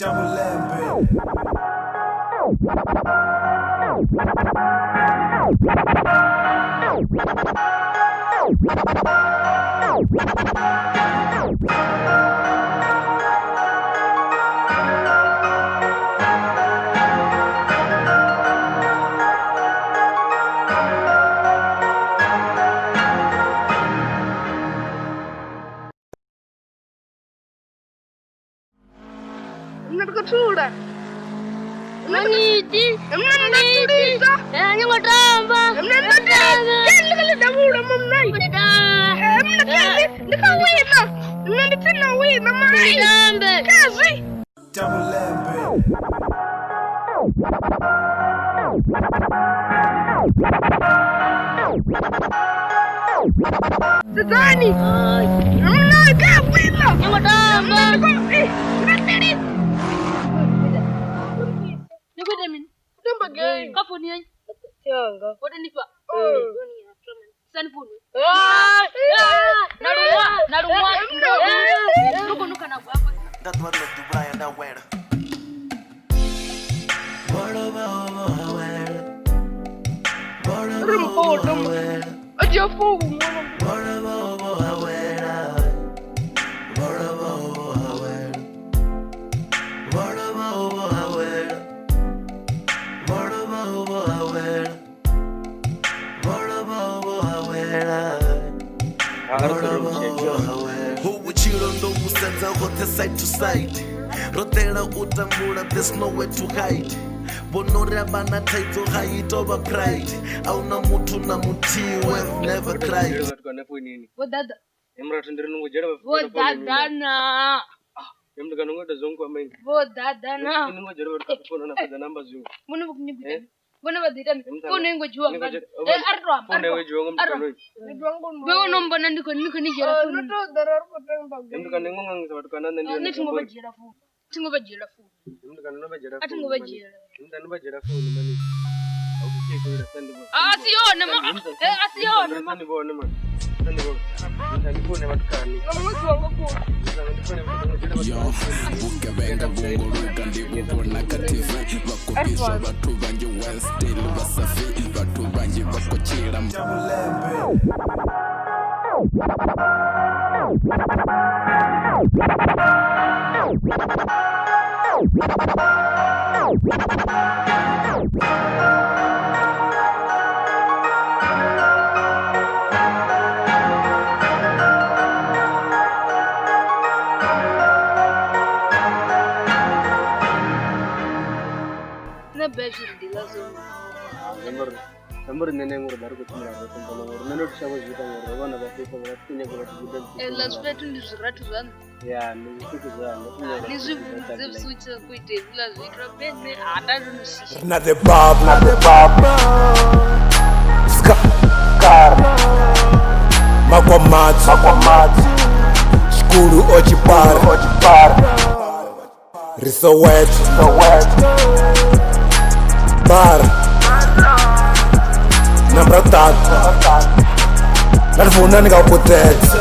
Double M, baby. Nṋe ndi khou thula. Maniti. Nṋe nda thulisa. Eh, ni ngo tamba. Nṋe nda Ke le davula mo mna. Mna ke ndi kha wina. Nṋe ndi tsini na wina mara. Tambe. Khezwi. Double M, baby. Sedzani. Mna ke wina. Ni ngo tamba. Ni khou ita mini? Tamba game. Kha founu yenyu. Yanga. Wo to nifha. Sani founu. Ah. Na luṅwa, na luṅwa. Ndi khou nukha na gwakwa. Nga ḓuvha ḽo ḓi vhulaya nda wela. Ri mpoto. A dzhia founu ṅwana. Hu vhutshilo ndo vhu sedza hoṱhe side to side, ro ḓela u tambula, there's nowhere to hide. Vhono ri a vha na thaidzo ga i tovha pride, a huna muthu na muthihi we have never cried. Vhatukana founini. Vho ḓaḓa. Murathu ndi ri ni ngo dzhiela Vho ḓaḓa na. Mutukana ngo ita zwo nkwama ini. Vho ḓaḓa na. Ni ngo dzhiela vhatukana founu na fhedza namba zwiṅwe. Vhone vha khou nyaga u ita Eh? mini? Vhone vha ḓo ita mini? Founu i ngo dzhiwa Ni nga ngo nṋe. dzhiela- Eh, a ri to amba. Founu yawe dzhiwa nga mutukana uyu. Vhe no mbona ndi khou ni khou ni dzhiela No founu. to ḓa ra ri khou tamba game. Mutukana ni ngo ṅaṅisa vhatukana nṋe ndi Nṋe thi ngo vha dzhiela founu. Thi ngo vha dzhiela founu. Mutukana no vha dzhiela A thi ngo vha dzhiela. Mutukana no vha dzhiela founu mani. A u khou ita sa ndi vhone. A si yone ma. Eh, a si yone ma. Ndi vhone mani. Ndi vhone. Ndi vhone vhatukana. Nga ṅwedzi wanga khou. Yo, vhugevhenga vhungoluka ndi vhu vhona kha TV, vha khou fhiswa vhathu vhanzhi well still vha sa fi, vhathu vhanzhi vha khou tshila. Double M, baby. Nṋe bebe ndi ḽa zwone. Zambori nṋe ngori ḓa ri khou tshimbila roṱhe mpano ngori nṋe ndo shavha zwi ita ngori vhana vha fhisa vha thi nyago vhathu guda. Hezwiḽa zwifhethu ndi zwirathu zwaṋu. Ya ndi zwithu zwa Ni zwi vhudze musi u tshi khou ita hezwiḽa zwithu bene ha nda ndo no shisha. Na the bab, na the bab. Ska, kar. Makwamatsi, makwamatsi. Shkulu ochipara, ochipara. Ri Soweto, Soweto. Bar. Nambra tatu. Na ri funa ni nga ku teka.